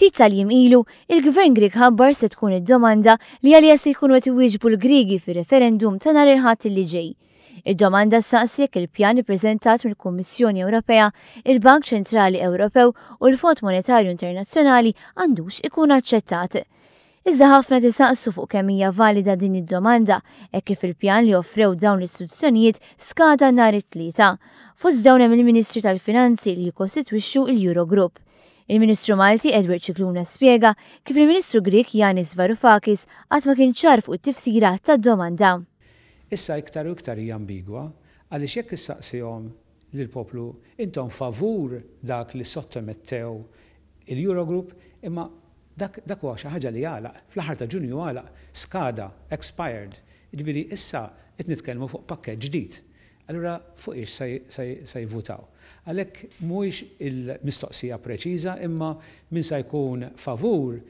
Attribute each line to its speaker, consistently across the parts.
Speaker 1: Ftit tal-jiem ilu, il-Gvern Grieg ħabbar se tkun id-domanda li għaliha se jkunu qed iwieġbu l-Griegi fir-referendum ta' nhar il-Ħadd li ġej. Id-domanda ssaqsi jekk il-pjan ippreżentat mill-Kummissjoni Ewropea, il-Bank Ċentrali Ewropew u l-Fond Monetarju Internazzjonali għandux ikun aċċettat. Iżda ħafna qed isaqsu fuq kemm hija valida din id-domanda hekk kif il-pjan li offrew dawn l-istituzzjonijiet skada nhar it-Tlieta. Fost dawn hemm il-Ministri tal-Finanzi li jikkostitwixxu l-Eurogroup. Il-Ministru Malti Edward Scicluna spjega kif il-Ministru Grieg Yanis Varoufakis qatt ma kien ċar fuq it-tifsira tad-domanda.
Speaker 2: Issa iktar u iktar hija ambigwa għaliex jekk issaqsihom lill-poplu intom favur dak li ssottomettew il-Eurogroup imma dak dak huwa xi ħaġa li għalaq, fl-aħħar ta' Ġunju għalaq, skada, expired. Jiġifieri issa qed nitkellmu fuq pakkett ġdid. Allura fuq hiex se jivvutaw? Għalhekk mhuwiex il-mistoqsija preċiża imma min sa jkun favur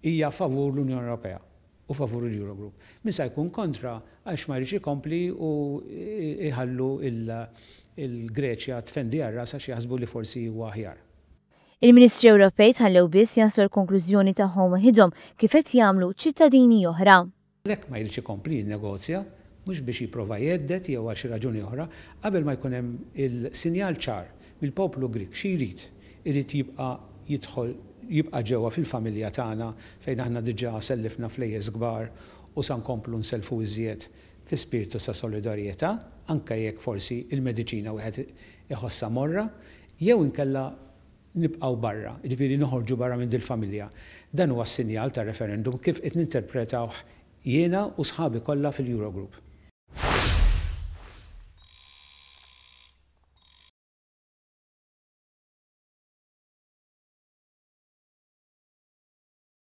Speaker 2: hija favur l-Unjoni Ewropea u favur il-Eurogroup. Min sa jkun kontra għax ma jridx ikompli u jħallu l-Greċja tfendi għal rasha għax jaħsbu li forsi huwa aħjar.
Speaker 1: Il-Ministri Ewropej tħallew biss jaslu għall-konklużjoni tagħhom waħidhom kif qed jagħmlu ċittadini oħra.
Speaker 2: Għalhekk ma jridx ikompli jinnegozja, mhux biex jipprova jhedded jew għal xi raġuni oħra, qabel ma jkun hemm il-sinjal ċar mill-poplu Grieg xi jrid, irid jibqa' jidħol, jibqa' ġewwa fil-familja tagħna fejn aħna diġà sellifna flejjes kbar u sa nkomplu nsellfu iżjed fi spirtu ta' solidarjetà, anke jekk forsi l-mediċina wieħed iħossha morra, jew inkella nibqgħu barra, jiġifieri noħorġu barra minn dil-familja. Dan huwa s-sinjal tar-referendum kif qed ninterpretawh jiena u sħabi kollha fil-Eurogroup.